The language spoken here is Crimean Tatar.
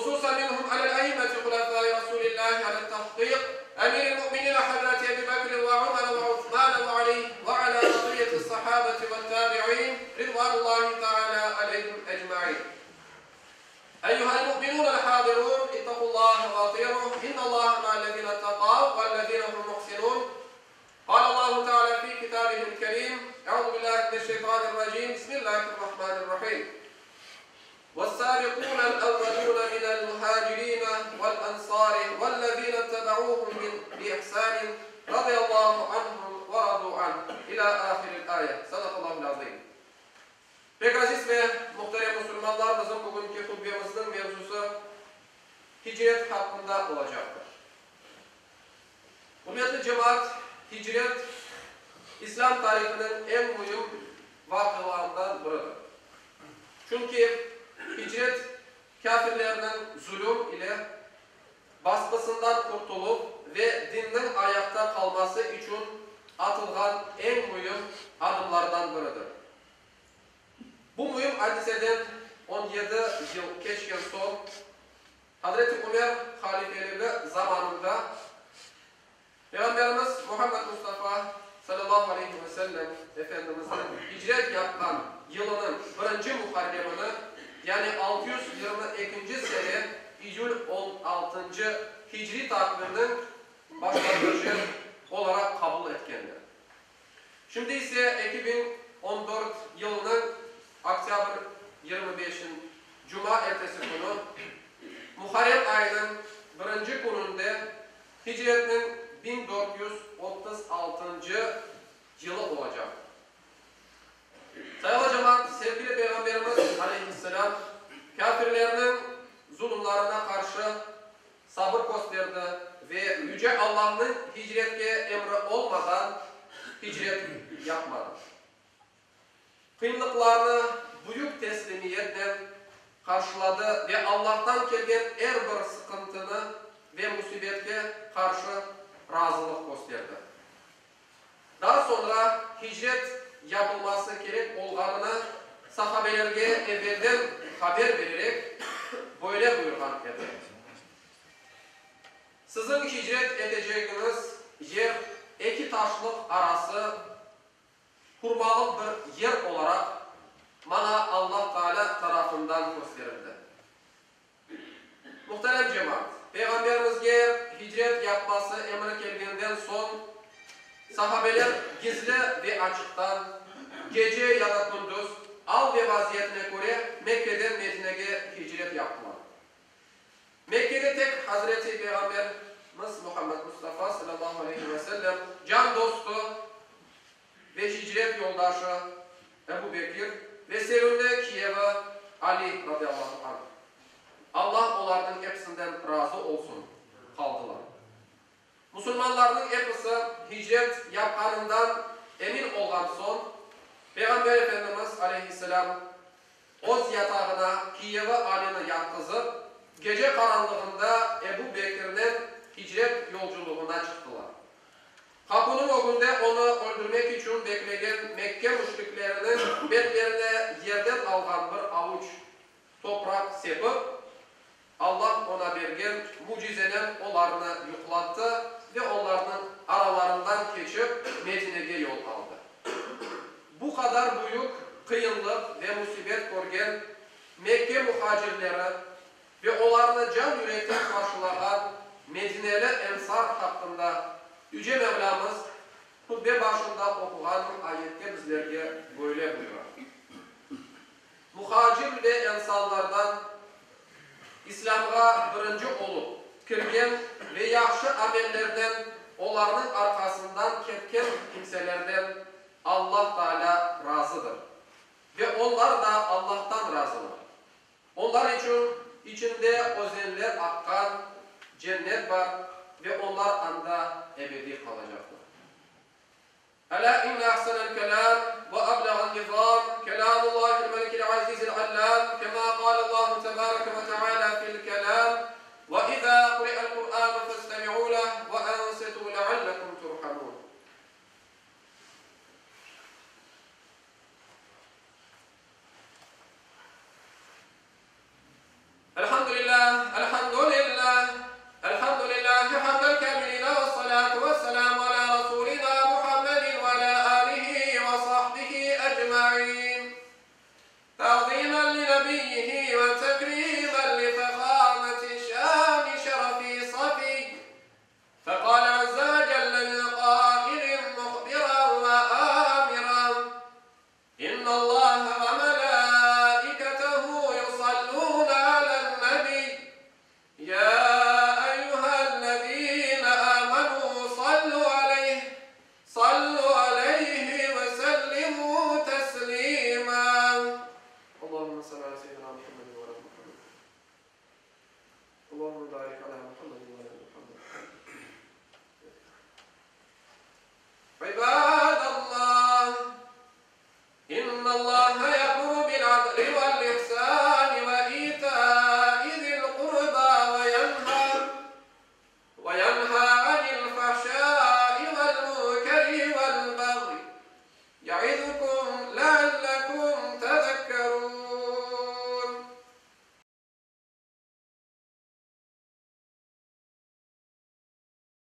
Hususan minhum alel a'immeti hulefâi Rasûlillâhi ale't-tahkîk, emîril mu'minîne hazreti Ebî Bekrin ve Umere ve Usmâne ve Alî ve alâ baqiyyeti's-sahâbeti ve't-tâbi'în ridvânullâhi teâlâ aleyhim ecmaîn. Eyyuhel-mu'minûnel-hâzirûn, ittaqullâhe ve atî'ûh, innallâhe ma'allezîne ittaqav vellezîne hum muhsinûn. Qâlellâhu teâlâ fî kitâbihil-kerîm, Eûzü billâhi mineşşeytânirracîm, Bismillâhirrahmânirrahîm. Vessâbiqûnel-evvelûne minel-muhâcirîne vel-ensâri vellezîne ittebeûhum bi-ihsânin radıyallâhu anhum ve radû anh, ilâ âhiril âye. Sadakallâhul-azîm. Pek aziz ve muhterem musulmanlar, bizim bugünki hutbemizniñ mevzusı hicret haqqında olacaqtır. Ürmetli cemaat, hicret, İslâm tarihiniñ eñ müim vaqialarından biridir. Çünki hicret, kâfirlerniñ zulüm ile basqısından qurtuluv ve dinniñ ayaqta qalması içün atılğan eñ müim adımlardan biridir. Bu müim adiseden on yedi yıl keçken soñ, Hazreti Ümer halifeligi zamanında Peyğamberimiz Muhammed Mustafa salâllahu aleyhi ve sellem Efendimizniñ hicret yapqan yılınıñ birinci muharremini, yani 622-nci sene iyül on altıncı hicriy taqvimniñ başlanğıcı olaraq qabul etkenler. Şimdi ise 2014 yılınıñ oktâbr 25-in cuma ertesi künü, Muharrem ayınıñ birinci kününde hicretniñ 1436-ncı yılı olacaq. Sayğılı cemaat, sevgili Peyğamberimiz, aleyhisselâm, kâfirlerniñ zulumlarına qarşı sabır kösterdi ve Yüce Allahnıñ hicretke emri olmadan hicret yapmadı. Qıyınlıqlarnı büyük teslimiyetnen qarşıladı ve Allahtan kelgen er bir sıqıntını ve musibetke qarşı razılıq kösterdi. Daa soñra hicret yapılması kerek olğanını sahabelerge evelden haber bererek, böyle buyurğan edi, Siziñ hicret etecegiñiz yer eki taşlıq arası hurmalıq bir yer olaraq maña Allah Taalâ tarafından kösterildi. Muhterem cemaat, Peyğamberimizge hicret yapması emri kelgenden soñ, sahabeler gizli ve açıqtan, gece ya da kündüz, al ve vaziyetine köre Mekkeden Medinege hicret yaptılar. Mekkede tek Hazreti Peyğamberimiz Muhammed Mustafa salâllahu aleyhi ve sellem, can dostu ve hicret yoldaşı Ebu Bekir ve sevimli kiyevi Ali radıyallahu anh, Allah olarnıñ episinden razı olsun, qaldılar. Musulmanlarnıñ episi hicret yapqanından emin olğan soñ, Peyğamber Efendimiz aleyhisselâm öz yatağına kiyevi Alini yatqızıp, gece qaranlığında Ebu Bekirnen hicret yolculuğına çıqtılar. Qapunıñ ögünde onı öldürmek içün beklegen Mekke müşrikleriniñ betlerine yerden alğan bir avuç topraq sepip, Allah oña bergen mücizenen olarnı yuqlattı ve onlarnıñ aralarından keçip Medinege yol aldı. Bu qadar büyük qıyınlıq ve musibet körgen Mekke muhacirleri ve olarnı can-yürekten qarşılağan medineli ensar haqqında Yüce Mevlâmız hutbe başında oquğan ayette bizlerge böyle buyura, Muhacir ve ensarlardan İslâmğa birinci olıp kirgen ve yahşı amellernen olarnıñ arqasından ketken kimselerden Allah Taalâ razıdır ve onlar da Allahtan razılar. Onlar içün içinde özenler aqqan cennet bar ve onlar anda ebediy qalacaqlar. Elâ inne ahsenel kelâm ve ebleğen nizâm kelâmullâhil melikil azîzil allâm kemâ kâlellâhu tebâreke ve teâlâ fil kelâm, Ve izâ kuri'el Kur'ânu festemi'û leh ve ansitû leallekum turhamûn. Elhamdülillah. Nabiyyihi ve.